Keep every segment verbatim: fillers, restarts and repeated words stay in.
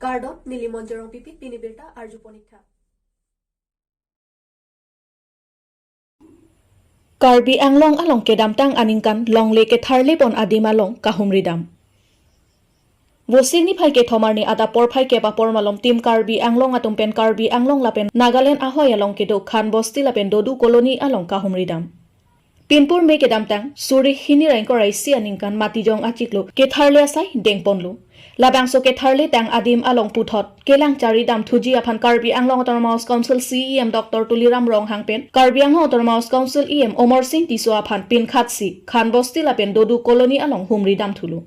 Kardom, neli Monjorong Pipi, pini birta arjupon ik tha. Karbi Anglong along kedamtang aningkan longle ketharlepon adim along kahumridam. Vosik niphai kethom arni adap porphai kep apor malom Team Karbi Anglong atum pen Karbi Anglong lapen Nagaland ahoi along kedo Khan Bosti lapen Dodu Colony along kahumridam. Pinpur me kedamtang suri hini ra ingkoi ra isi aningkan Matijong achiklo ketharle asai dengponlo. Labangso ketharle tang adim along puthot kelang charidam thuji aphan Karbi Anglong Autonomous Council C E M Doctor Tuliram Ronghang pen Karbi Anglong Autonomous Council E M Amarsing Tisso aphan pinkhatsi Khan Bosti lapen Dodu Colony along humridam thulo.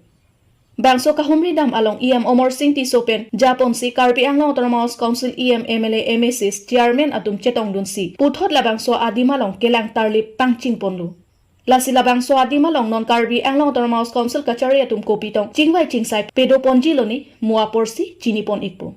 Bangso kahumridam along E M Amarsing Tisso pen japonsi Karbi Anglong Autonomous Council E M, M L A, M A Cs, Chairman atum chetongdunsi puthot labangso adim along kelang tarlip pangchingponlo. Lasi labangso adim along non Karbi Anglong Autonomous Council kachari atum kopi tong chingvai chingsai pedoponji lone mo aporsi chinipon ikpo.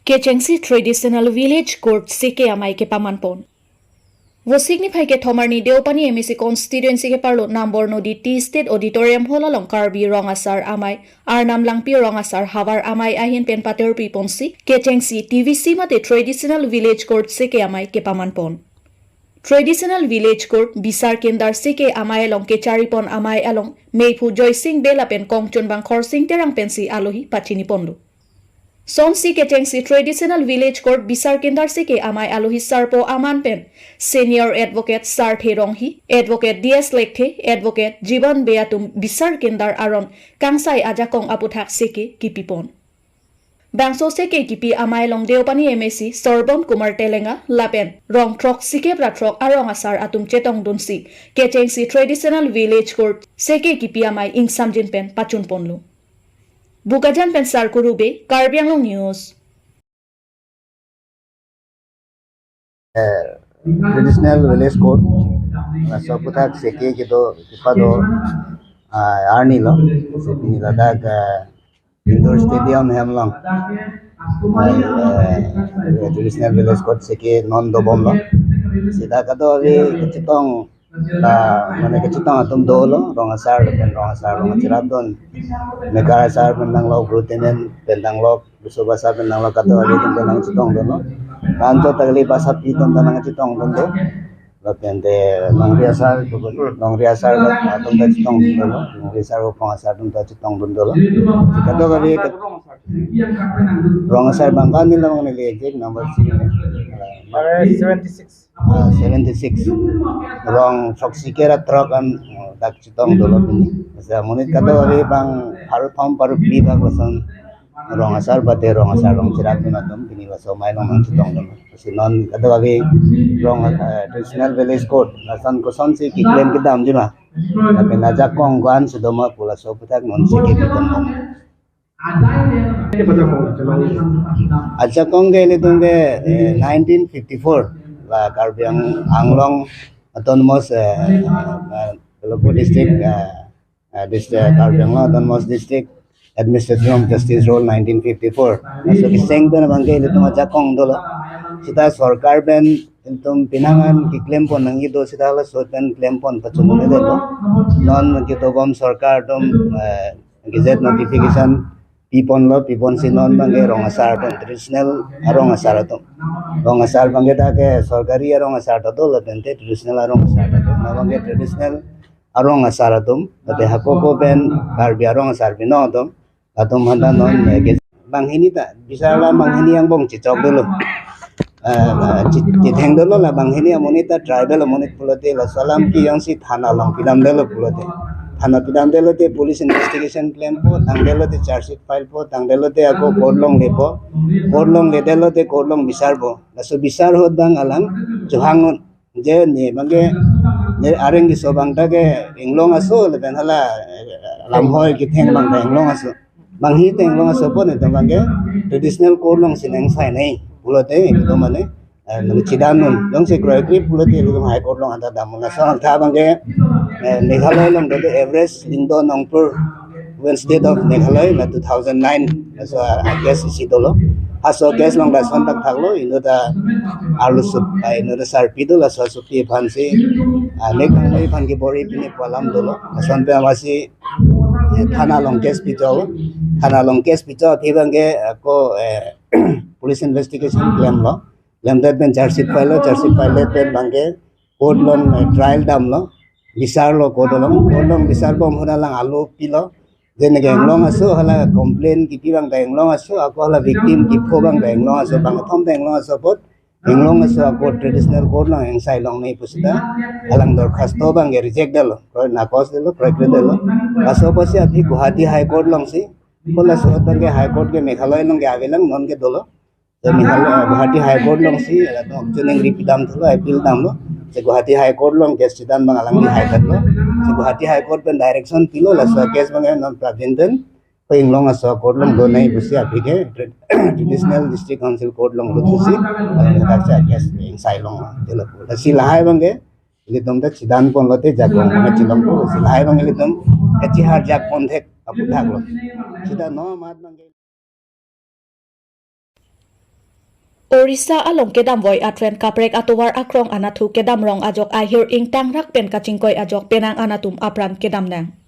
Kechengsi Traditional Village Court seke amei kepamanpon. Vosik niphai kethom arni Deopani M A C constituency keparlo Nambor Nodi Tea Estate Auditorium Hall along Karbi Rong Asar Amei Arnam Langpi, Rong Asar Havar Amei ahin pen paterpiponsi kechengsi T V C mate Traditional Village Court seke amei kepamanpon. Traditional Village Court bisar kendar seke amei along kecharipon amei along meiphu Joysing Bey lapen kongchunbang Khorsing Terang pensi alohi pachiniponlo. Sonsi kechengsi Traditional Village Court bisar kendar seke amei alohi sarpo aman pen Senior Advocate Sarthe Ronghi, Advocate D S Lekthe, Advocate Jiban Bey atum bisar kendar aron kangsai ajakong aputhak seke kipipon. Bangso seke kipi amei along Deopani M A C Sorbon Kumar Telenga lapen rong throk sikep ra throk arong asar atum chetongdunsi kechengsi Traditional Village Court seke kipi amei ingsamjin pen pachunponlo. Bokajan pen Sarkuru Bey, Karbi Anglong News. Eh, Traditional Village Court, laso aputhak seke kedo kipado, ah, arni lo, seke pini ladak, ah, indoor stadium hem along, ah, eh, Traditional Village Court seke non dobomlo. Seta kadokave kachetong, la, mane kachetong atum dolo, rong asar pen rong asar rong achirap dun, mekar asar pen nanglok, gru temen pen nanglok, buso basa pen nanglok, kadokave atum pen nangchetongdunlo. Anchot ta kali basa pi atum pen nangchetongdunlo. Lapen te longri asar, longri asar atum ta chetongdunlo. Longri asar, ophong asar atum ta chetongdunlo. Kadokave ke rong asar bang kan nila, mane exact number si ne. Are seventy six. Ah, seventy six. Rong throk sikep ra throk an, ah, dak chetongdunlo pini. Asa monit kadokave bang pharo thom pharo phli bak lason rong asar bate rong asar rong chirap dun atum pini laso amei along nangchetongdunlo. Si non kadokave rong, ah, Traditional Village Court lason kosonsi keklem kedamji ma, lapen ajakong ko-an si doma pu laso aputhak non seke kipipon. Ajakong ke ilitum ke, eh, nineteen fifty-four la Karbi Ang-, Anglong Autonomous, eh, eh, Longput District, eh, eh, Dist-, eh, Karbi Anglong Autonomous District Administration of Justice Rule nineteen fifty-four. Laso keseng pen abang ke ilitum ajakong dolo. Seta sorkar pen ilitum penang an keklempon nangji do, seta laso pen klempon pachun dolo. Non kedobom sorkar atum, eh, gazette notification piponlo, piponsi non abang ke rong asar atum, traditional arong asar atum. Rong asar abang ke ta ke sorkari arong asar ta dolo, tangte traditional arong asar ta dolo. Non abang ke traditional arong asar atum, tate hako ko pen Karbi arong asar binong atum, atum aphanta non, eh, ke banghini ta, bisar la banghini angbong chechok dolo. Eh, che-, chetheng dolo la banghini amonit ta tribal amonit pulote laso alam ke jongsi thana along pidamdetlo pulote, thana pidamdetlote police investigation klempo, tangdetlote charge sheet filepo, tangdetlote ako court along lepo, court along ledetlote court along bisarpo. Laso bisar ahut abang alang chohang un je ne abang ke, ne areng keso abang ta ke inglong aso lapen hala, eh, Lamhoi ketheng abang ta Anglong aso. Bang hi ta Anglong aso apot netum abangke traditional court alongsi nengsai nangji pulote netum mane, eh, mane chidan un. Jongsi kroikre pulote netum High Court along anta dam un. Laso athe abangke, eh, Meghalaya along dode Everest, Lyngdoh, Nongpur, Women State of Meghalaya, la two thousand nine, laso a-case isi dolo. Laso case along lason thakthak lo, inut ta arloso, ah, inut ta sarpi do, laso asopi aphansi, ah, nek tanglo aphan ke bor-i pine pu alam dolo. Lason pen amatsi, eh, thana along case pichok, thana along case pichok aphi abangke, eh, ako, eh, police investigation klemlo. Klemdet pen charge sheet file lo, charge sheet file det pen abangke court along, eh, trial damlo, bisarlo court along, court along bisar bom ahut alang alo pilo. Je neke Anglong aso, hala complaint kipi abang ta Anglong aso, ako hala victim kipho abang ta Anglong aso, bang kethom ta Anglong aso apot, Anglong aso a-court, traditional court along engsai longle pusita alang dorkhasto abangke reject detlo, kroi nakosedetlo, kroikredetlo. Laso apotsi aphi Guwahati High Court alongsi, ko laso abangke High Court ke Meghalaya along ke avelang, non ke dolo. Te Meghalaya, Guwahati High Court alongsi, latum chuneng ri pidam thulo, appeal damlo. Te Guwahati High Court along case chidan abang alangli haithatlo. Te Guwahati High Court pen direction pilo, laso case abangke non prapjin pen, ko Anglong aso court along do nangji pusi aphi ke tra-, traditional district council court along do thusi, alangli hadak case engsai longlo. Te lapu. Lasi lahai abangke, ilitum ta chidan ponlote jakong abangke chilongpo. Lasi lahai abangke ilitum kachiharjak pon thek aphuthak lo. Sita non amat abangke Orissa along kedamvoi atrain kaprek atovar akrong anatthu kedam rong ajok ahir ingtangrak pen kachingkoi ajok penang an atum apran kedam nang.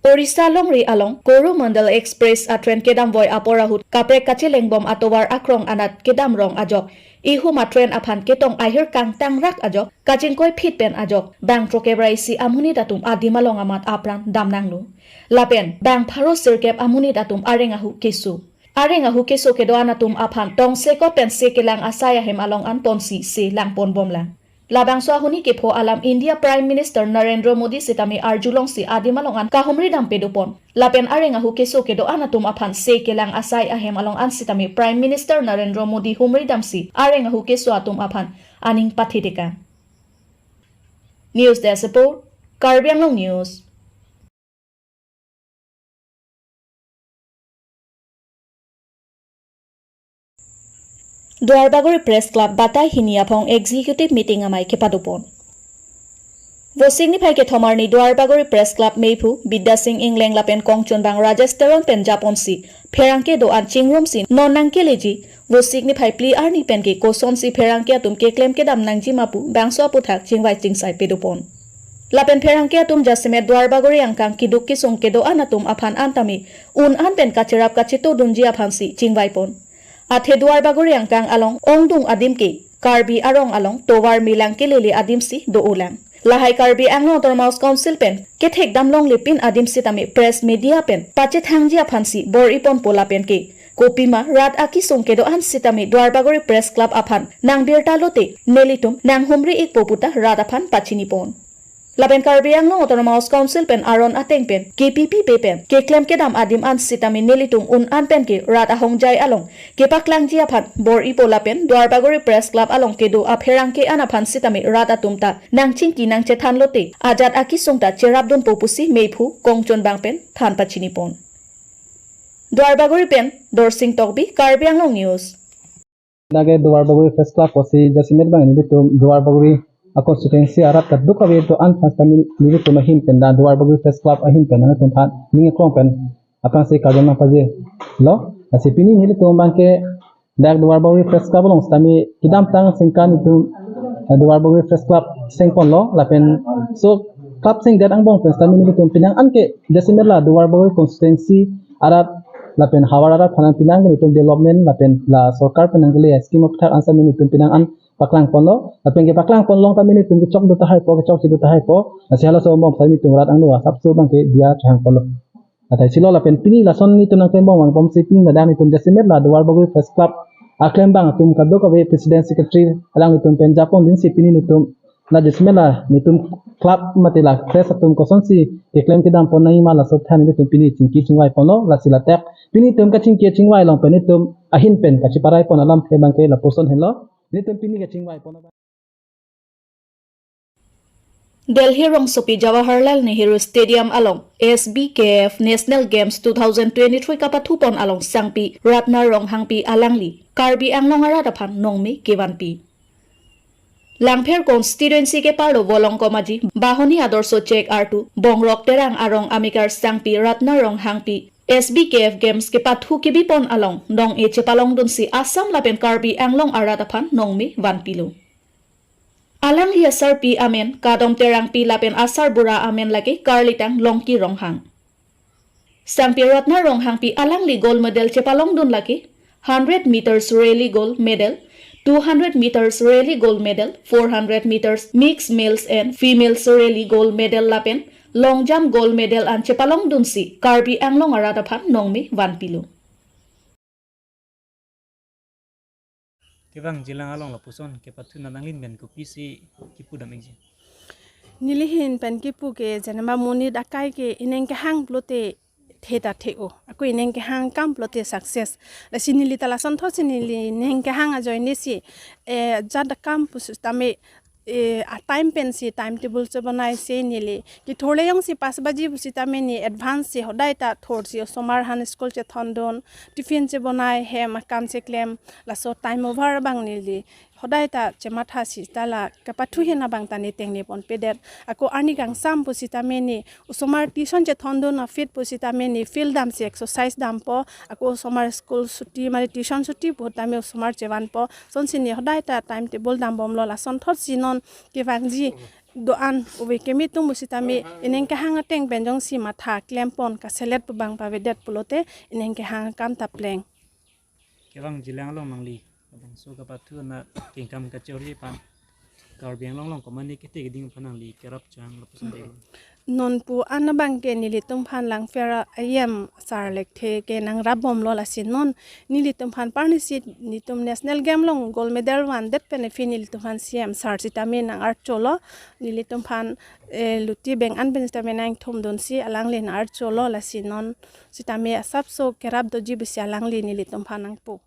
Orissa longri along Coromandel Express atrain kedamvoi apor ahut kaprek kachelengbom atovar akrong anat kedam rong ajok ihum atrain aphan ketong ahir kangtangrak ajok kachingkoi phit pen ajok bang throkep ra isi amonit atum adim along amat apran dam nanglo. Lapen bang pharo sirkep amonit atum areng ahu keso. Areng ahu keso kedo-an atum aphan tongsekot pen se kelang asai ahem along an ponsi se lang pon bomlang. Labangso ahuni kepho alam India Prime Minister Narendra Modi sitame arjulongsi adim along an kahumri dam pado pon. Lapen areng ahu keso kedo-an atum aphan se kelang asai ahem along an sitame Prime Minister Narendra Modi humri damsi areng ahu keso atum aphan aning pathedetang. News Desk Report, Karbi Anglong News. Duarbagori Press Club batai hini aphong executive meeting amei kepado pon. Vosik niphai kethom arni Duarbagori Press Club meiphu Bidya Sing Engleng lapen kongchunbang Rajesh Teron pen japonsi pherangke do-an chingrumsi non nangkeleji, Vosik niphai phli arni penke kosonsi pherangke atum keklem kedam nangji ma pu bangso aphuthak chingvai chingsai pado pon. Lapen pherangke atum jasemet Duarbagori angkang keduk kesung kedo-an atum aphan an tame un an pen kacherap kachetodunji aphansi chingvai pon. Athe Duarbagori angkang along ongdung adim ke Karbi arong along tovar melang kelele adimsi do-olang. Lahai Karbi Anglong Autonomous Council pen kethek dam longle pin adim sitame press media pen pachethangji aphansi bor-i ponpo lapen ke kopima rat akesung kedo-an sitame Duarbagori Press Club aphan nangbirta lote nelitum nanghumri ikpo puta rat aphan pachini pon. Lapen Karbi Anglong Autonomous Council pen aron ateng pen K P P P pen keklem kedam adim an sitame nelitum un an penke rat ahongjai along kepaklangji aphan bor-ipo lapen Duarbagori Press Club along kedo apherangke an aphan sitame rat atum ta nangchingki nangchethan lote ajat akesung ta cherapdunpo pusi meiphu kongchunbang pen than pachini pon. Duarbagori pen Dorsing Tokbi, Karbi Anglong News. Lake Duarbagori Press Club pusi jasemet bang nelitum Duarbagori a-constituency arat kadokave do-an aphan sitame nelitum ahin pen la Duarbagori Press Club ahin pen nangtum aphan ning aklong pen aphrangsi kardom nangpajirlo. Lasi pini nelitum abangke dak Duarbagori Press Club along sitame kedamtang singkan itum, eh, Duarbagori Press Club sengponlo lapen so club sengdet angbong pen sitame nelitum penang an ke jasemet la Duarbagori constituency arat lapen havar arat aphan penang ke nelitum development lapen la sorkar pen nangkele scheme aphuthak an sitame nelitum penang an paklang ponlo lapen kepaklang pon along tame nelitum kechok do tahai po, kechokche do tahai po. Lasi halaso angbong sitame nelitum rat angno asapso abangke diya chehang ponlo. Athai silo lapen pini lason nelitum nangklembom angbong si pini ladak nelitum jasemet la Duarbagori Press Club aklembang atum kadokave president secretary alanglitum pen japondunsi pini nelitum la jasemet la nelitum club mate la press atum kosonsi keklem kedam pon nangji ma laso than nelitum pini chingki chingvai ponlo. Lasi ladak pini nelitum kachingki chingvai along pen nelitum ahin pen kachiparai pon alamthe abangke lapuson henlo. Nelitum pini kachingvai pon. Delhi rongsopi Jawaharlal Nehru Stadium along S B K F National Games two thousand twenty-three kapathupon along sangpi Ratna Ronghangpi alangli Karbi Anglong arat aphan nongme kevanpi. Langpher constituency keparlo Volongkom Aji, Bahoni Adorsho Chek Artu, Bongrok Terang arong amekar sangpi Ratna Ronghangpi S B K F Games kepathu kebipon along nong-e chepalongdunsi Assam lapen Karbi Anglong arat aphan nongme vanpilo. Alangli asarpi amen Kadom Terangpi lapen asarbura amen lake Karlitang Longki Ronghang. Sangpi Ratna Ronghangpi alangli gold medal chepalongdun lake hundred meters relay gold medal, two hundred meters relay gold medal, four hundred meters mixed males and females relay gold medal lapen long jump gold medal an chepalongdunsi Karbi Anglong arat aphan nongme vanpilo. Kevang jilang along lapuson kepathu nanglin pen kopisi kipudam ikji? Nelihin pen kipu ke jenama monit akai ke ining kehang pulote theta the-o. Ako ining kehang akam pulote success. Lasi neli ta lasonthotsi neli ining kehang ajoinesi, eh, jat akam pusitame, eh, a time pensi timetable chebonaisi neli kethorle jongsi pas baji pusitame ne advance si hodai ta thorsi osomar aphan school chethondun, tiffin chebonai, hem akam cheklem, laso time over abang neli hodai ta chemathasi ta la kapathu ahin abang ta ne tengneponpedet. Ako arni kangsam pusitame ne osomar tuition chethondun aphi pusitame ne field damsi exercise dampo. Ako osomar school chuti mane tuition chuti pusitame osomar chevanpo. Lasonsi ne hodai ta timetable dambomlo, lasonthotsi non kevangji do-an ove keme atum pusitame ining kehang ateng pen jongsi matha klempon kaselet pu abang pavedet pulote ining kehang akam ta pleng. Kevang jilang along nangli labangso kapathu na kengkam kachori aphan Karbi Anglong along komane kete keding aphan nangli kerap chang lapuson dei. Non pu an abang ke nelitum aphan Langpher a-EM sar lekthe ke nangrapbomlo, lasi non nelitum aphan parnisi netum national game along gold medal vandet pen aphi nelitum aphan CEM sar sitame nang-archolo, nelitum aphan, eh, luti beng an pen sitame nangthumdunsi alangli nang-archolo, lasi non sitame asapso kerap doji pusi alangli nelitum aphan nangpu.